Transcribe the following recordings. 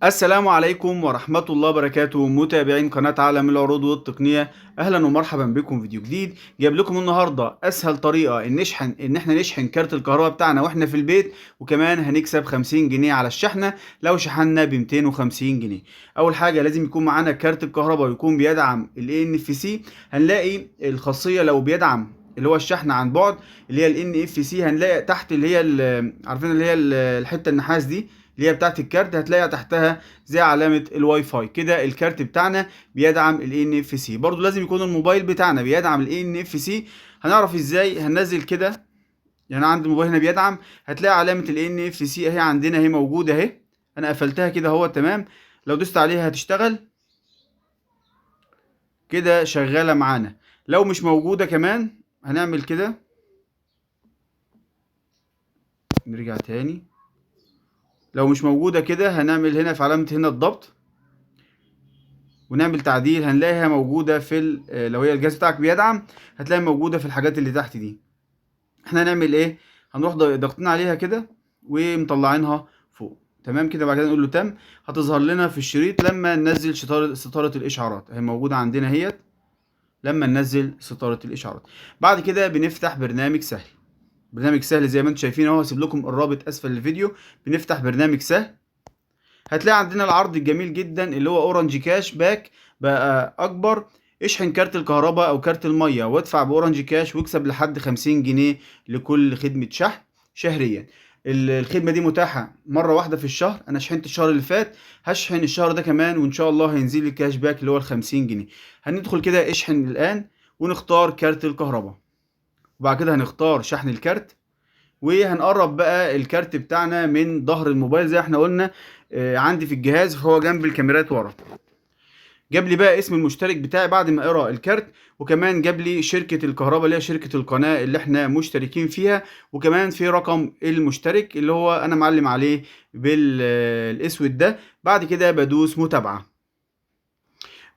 السلام عليكم ورحمة الله وبركاته، متابعين قناة عالم العروض والتقنية، اهلا ومرحبا بكم في فيديو جديد. جايب لكم النهاردة اسهل طريقة ان احنا نشحن كارت الكهرباء بتاعنا واحنا في البيت، وكمان هنكسب 50 جنيه على الشحنة لو شحنا ب 250 جنيه. اول حاجة لازم يكون معانا كارت الكهرباء ويكون بيدعم ال NFC. هنلاقي الخاصية لو بيدعم اللي هو الشحن عن بعد اللي هي ال NFC، هنلاقي تحت اللي هي عارفين اللي هي الحتة النحاس دي اللي هي بتاعت الكارت، هتلاقيها تحتها زي علامة الواي فاي كده. الكارت بتاعنا بيدعم ال NFC. برضو لازم يكون الموبايل بتاعنا بيدعم ال NFC. هنعرف ازاي؟ هننزل كده، عند الموبايل هنا بيدعم، هتلاقي علامة ال NFC اهي عندنا، اهي موجودة اهي، انا قفلتها كده اهو، تمام. لو دوست عليها هتشتغل كده، شغالة معانا. لو مش موجودة كمان هنعمل كده، نرجع تاني. لو مش موجودة كده هنعمل هنا في علامة هنا الضبط ونعمل تعديل، هنلاقيها موجودة في لو هي الجهاز بتاعك بيدعم هتلاقيها موجودة في الحاجات اللي تحت دي. احنا هنعمل ايه؟ هنروح ضاغطين عليها كده ومطلعينها فوق، تمام كده. بعد كده نقول له تم، هتظهر لنا في الشريط لما ننزل ستارة الإشعارات، اهي موجودة عندنا اهيت لما ننزل ستارة الإشعارات. بعد كده بنفتح برنامج سهل. برنامج سهل زي ما انتم شايفين اهو، هسيب لكم الرابط اسفل الفيديو. بنفتح برنامج سهل، هتلاقي عندنا العرض الجميل جدا اللي هو اورنج كاش باك بقى اكبر. اشحن كارت الكهرباء او كارت الميه وادفع باورنج كاش واكسب لحد 50 جنيه لكل خدمة شحن شهريا. الخدمة دي متاحة مرة واحدة في الشهر. انا شحنت الشهر اللي فات، هشحن الشهر ده كمان، وان شاء الله هينزل لي الكاش باك اللي هو ال 50 جنيه. هندخل كده اشحن الان ونختار كارت الكهرباء، وبعد كده هنختار شحن الكارت، وهنقرب بقى الكارت بتاعنا من ظهر الموبايل زي احنا قلنا، عندي في الجهاز فهو جنب الكاميرات ورا. جاب لي بقى اسم المشترك بتاعي بعد ما قرا الكارت، وكمان جاب لي شركة الكهرباء اللي هي شركة القناة اللي احنا مشتركين فيها، وكمان في رقم المشترك اللي هو انا معلم عليه بالاسود ده. بعد كده بدوس متابعة.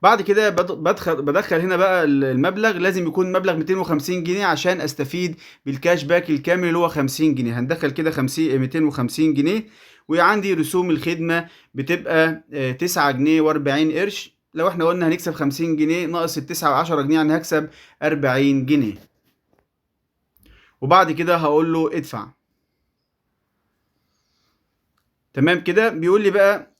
بعد كده بدخل هنا بقى المبلغ، لازم يكون مبلغ 250 جنيه عشان استفيد بالكاش باك الكامل اللي هو 50 جنيه. هندخل كده 250 جنيه، وعندي رسوم الخدمة بتبقى 9 جنيه وأربعين قرش. لو احنا قلنا هنكسب 50 جنيه ناقص التسعة وعشرة جنيه، يعني هكسب 40 جنيه. وبعد كده هقول له ادفع. تمام كده. بيقول لي بقى،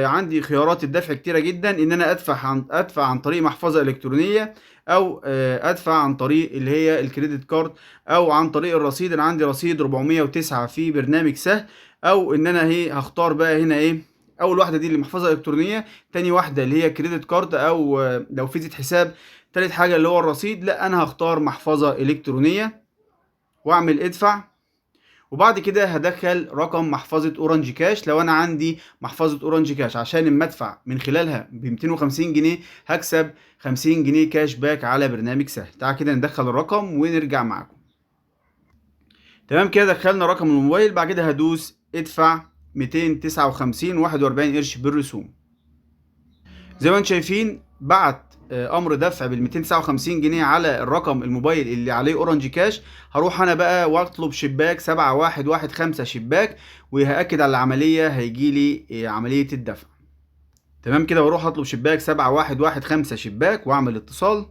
عندي خيارات الدفع كتيرة جدا، ان انا ادفع عن طريق محفظة الكترونية، او، ادفع عن طريق اللي هي الكريدت كارد، او عن طريق الرصيد. انا عندي رصيد 409 في برنامج سهل، او ان انا اهي هختار بقى هنا ايه، اول واحدة دي اللي محفظة الكترونية، تاني واحدة اللي هي كريدت كارد او، لو فيزة حساب، تالت حاجة اللي هو الرصيد. لا، انا هختار محفظة الكترونية واعمل ادفع. وبعد كده هدخل رقم محفظة اورنج كاش لو انا عندي محفظة اورنج كاش، عشان اما ادفع من خلالها ب 250 جنيه هكسب 50 جنيه كاش باك على برنامج سهل. تعال كده ندخل الرقم ونرجع معاكم. تمام كده، دخلنا رقم الموبايل. بعد كده هدوس ادفع 259 41 قرش بالرسوم. زي ما انتم شايفين بعت، امر دفع بال 259 جنيه على الرقم الموبايل اللي عليه اورنج كاش. هروح انا بقى واطلب شباك 7115 شباك، وهأكد على العملية، هيجي لي، عملية الدفع. تمام كده، واروح اطلب شباك 7115 شباك واعمل اتصال.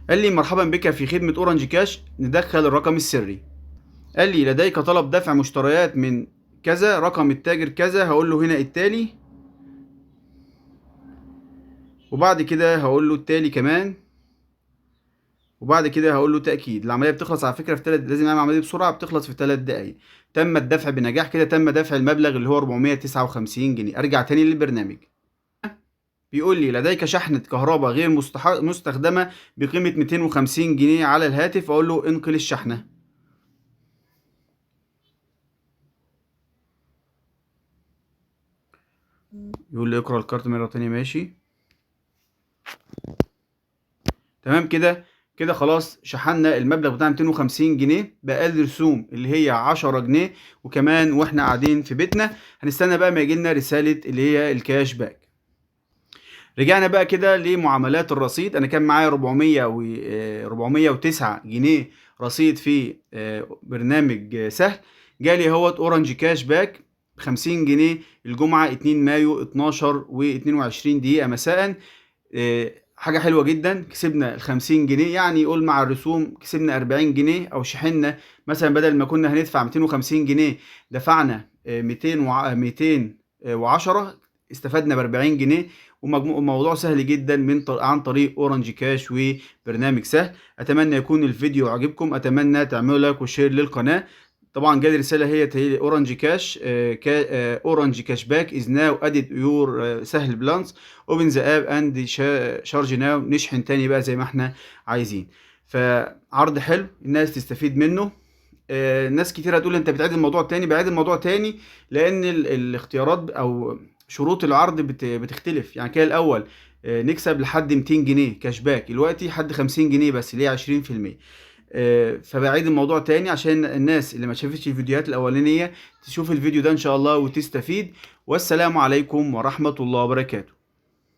قال لي مرحبا بك في خدمة اورنج كاش، ندخل الرقم السري. قال لي لديك طلب دفع مشتريات من كذا، رقم التاجر كذا. هقول له هنا التالي، وبعد كده هقول له التالي كمان، وبعد كده هقول له تأكيد. العملية بتخلص على فكرة في 3، لازم نعمل العملية بسرعة، بتخلص في 3 دقايق. تم الدفع بنجاح. كده تم دفع المبلغ اللي هو 459 جنيه. ارجع تاني للبرنامج، بيقول لي لديك شحنة كهرباء غير مستخدمة بقيمة 250 جنيه على الهاتف. اقول له انقل الشحنة. يقول لي اقرأ الكارت مرة تانية. ماشي تمام كده. كده خلاص شحنا المبلغ بتاع 250 جنيه بأقل رسوم اللي هي 10 جنيه، وكمان واحنا قاعدين في بيتنا. هنستنى بقى ما يجي لنا رسالة اللي هي الكاش باك. رجعنا بقى كده لمعاملات الرصيد. انا كان معايا 409 جنيه رصيد في، برنامج سهل. جالي اهوت Orange Cash Back 50 جنيه الجمعة 2 مايو 12 و22 دقيقة مساء. حاجة حلوة جدا، كسبنا ال 50 جنيه، يعني يقول مع الرسوم كسبنا 40 جنيه، او شحنا مثلا بدل ما كنا هندفع 250 جنيه دفعنا 210، استفدنا ب 40 جنيه. ومجموع الموضوع سهل جدا عن طريق Orange Cash وبرنامج سهل. اتمنى يكون الفيديو عجبكم، اتمنى تعملوا like و share للقناة. طبعا جالي رسالة هي Orange Cash، Orange Cash Back is now added your سهل balance، open the app and charge now. نشحن تاني بقى زي ما احنا عايزين. فعرض حلو الناس تستفيد منه. ناس كتير هتقول انت بتعيد الموضوع تاني، بعيد الموضوع تاني لان الاختيارات او شروط العرض بتختلف. يعني كده الاول نكسب لحد 200 جنيه cash back، دلوقتي لحد 50 جنيه بس اللي هي 20%. فبعيد الموضوع تاني عشان الناس اللي ما شافتش الفيديوهات الاولانية تشوف الفيديو ده ان شاء الله وتستفيد. والسلام عليكم ورحمة الله وبركاته.